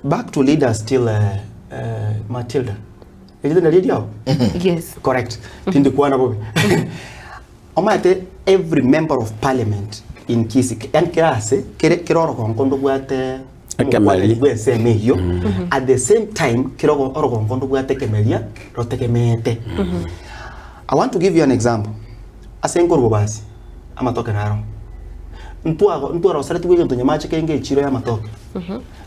Back to leaders still uh, uh, Matilda. Erinde nario riao? Yes. Correct. Tindi kwana bobe. Omanyete every member of parliament in Kisii, yani kera ase kere kera orogongo ndobwate Ekemeri. omokwaneri bw'ensemo eyio at the same time kera ogo- orogongo ndobwate ekemeria rotegemeete. I want to give you an example. Ase nkorwa basi amatoke naro ntwago ntwaroseretigwe egento nyamache kenge echiro y'amatoke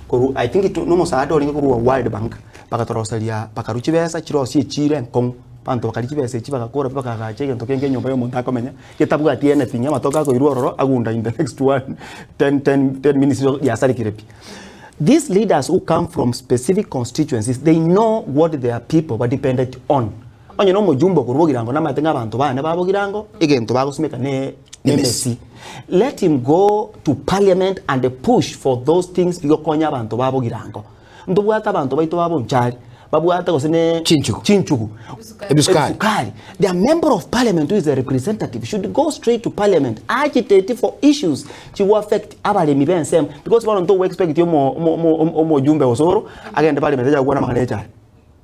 korwa I think it nomosaada orenge korwa World Bank bagatoroseria bakarwa chibesa chirosie echiro enkong'u abanto bakaria chibesa echi bagakora pi bakagacha egento kenge enyomba ya omonto akomenya getabwati anything amatoke akoirwa ororo agunda in the next one ten ten ten minutes riasarekire pi. These leaders who come from specific constituencies they know what their people ba depended on. Onye nomojumbe okorwa bogirango namanyete ng'a abanto bane ba bogirango egento bagosimeka ne nemesi. Let him go to parliament and push for those things bigokonya abanto ba bogirango. Ntobwate abanto baito ba bonchari babwate gose ne Chinchugu. chinchugu Ebisukari. ebisukari. Their member of parliament who is a representative should go straight to parliament agitate for issues chigo affect abaremi b'ensemo because bono ntogo expect omo omo omo omojumbe gose oro agende parliament ache gokwana amang'ana ya echae.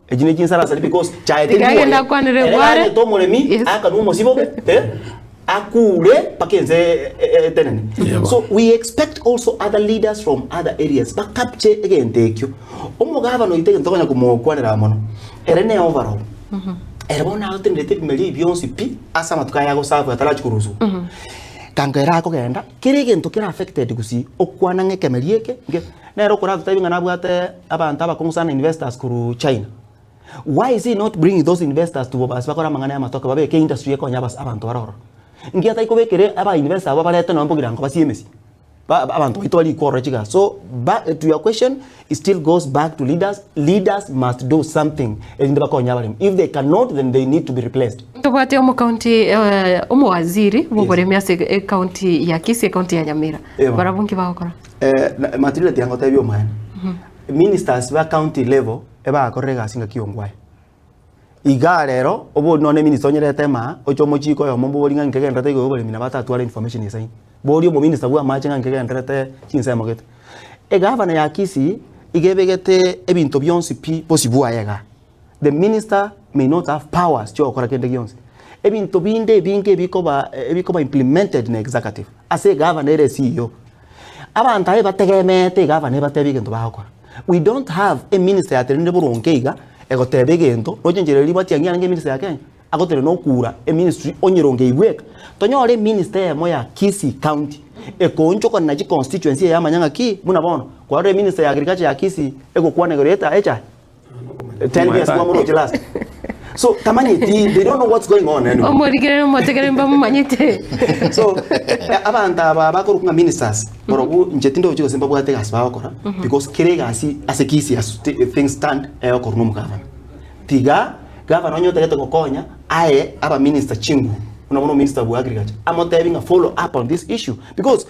Echi ne chinsarasari because chaete Tiga agende akwanere Ere gware. ganyete omoremi Yes. akanwa omosibobe eh, akure mpaka ense e- e- etenene. Yebo. So we expect also other leaders from other areas ba capture egento ekio. Omogabana oito egento tokonya komokwanera mono, ere ne overall. Ere bono agotenerete ebimeri ebi bionsi pi ase amatuko aya agosafu atarachia korusiwa. Kango ere akogenda, kera egento kera affected gusii, okwana ng'a ekemeri eke, nge Nere okoratotebie ng'a nabwate abanto abakong'u sana investors korwa China. Why is he not bringing those investors to Bobasi bakore amang'ana y'amatoke babeke industry ekonye abas abanto bare ororo. Nki atari kobekera aba investor aba barete nonye mbogirango basie emesi ba abanto baito barikwe ororo chigasi. So ba to your question it still goes back to leaders, leaders must do something erinde bakonye abaremi. If they cannot then they need to be replaced. Ntobwate omokaunti omowaziri bw'oboremi ase ekaunti ya Kisii, ekaunti ya Nyamira. Eba. Barabwo nki bagokora? Eh, Matilda tiga ngotebie omoene. Ministers ba county level ebagakorera egasi ngaki ongwae. Igaa rero obo nonye minister onyerete emaa oche omochiko oyomo mbori ng'a nkegenderete igoro oboremi nabo atatware information esaini. Boria omominister bwa amache ng'a nkegenderete chinsemo gete. Egavana ya Kisii iga ebegete ebinto bionsi pi bosio bwaye igaa. The minister may not have powers chiogokora kende gionsi. Ebinto binde ebinge ebikoba ebikoba implemented na executive ase egavana ere CEO. Abanto aye bategemeete egavana ebatebie egento bagokora. We don't have a minister yatenenire boronge iga egoteba egento roche enchera eria Matiang'i arenge eminister ya Kenya agotenena okura eministry onyeronge bweka. Tonyore eminister eyemo ya Kisii county ekoonchokana na chiconstituency eye amanya ng'aki buna bono kwarora eminister ya agriculture ya Kisii egokwana igoro ya echae. 10 years kwamoroche last so tamanyeti they don't know what's going on anyway. Omorigereri omotegereri mbamomanyete. so eh, abanto aba bakorokwa ng'a ministers barobwo inche tindochi gose mbabwate egasi bagokora because kera egasi ase Kisii as things stand egokorwa na omogavana tiga gavana onye otagete gokonya aye abaminister chinguru buna bono ominister bwa agriculture amotebi ng'a follow up on this issue because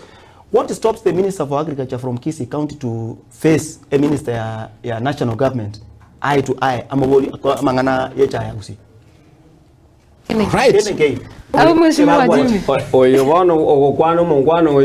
What stops the minister for agriculture from Kisii county to face a minister ya, ya national government eye to eye amobori amang'ana y'echae ya Gusii? Right. Kende nkeiyo. Abu mheshimiwa Jimmy. Oyo bono ogokwana omonkwana oyo.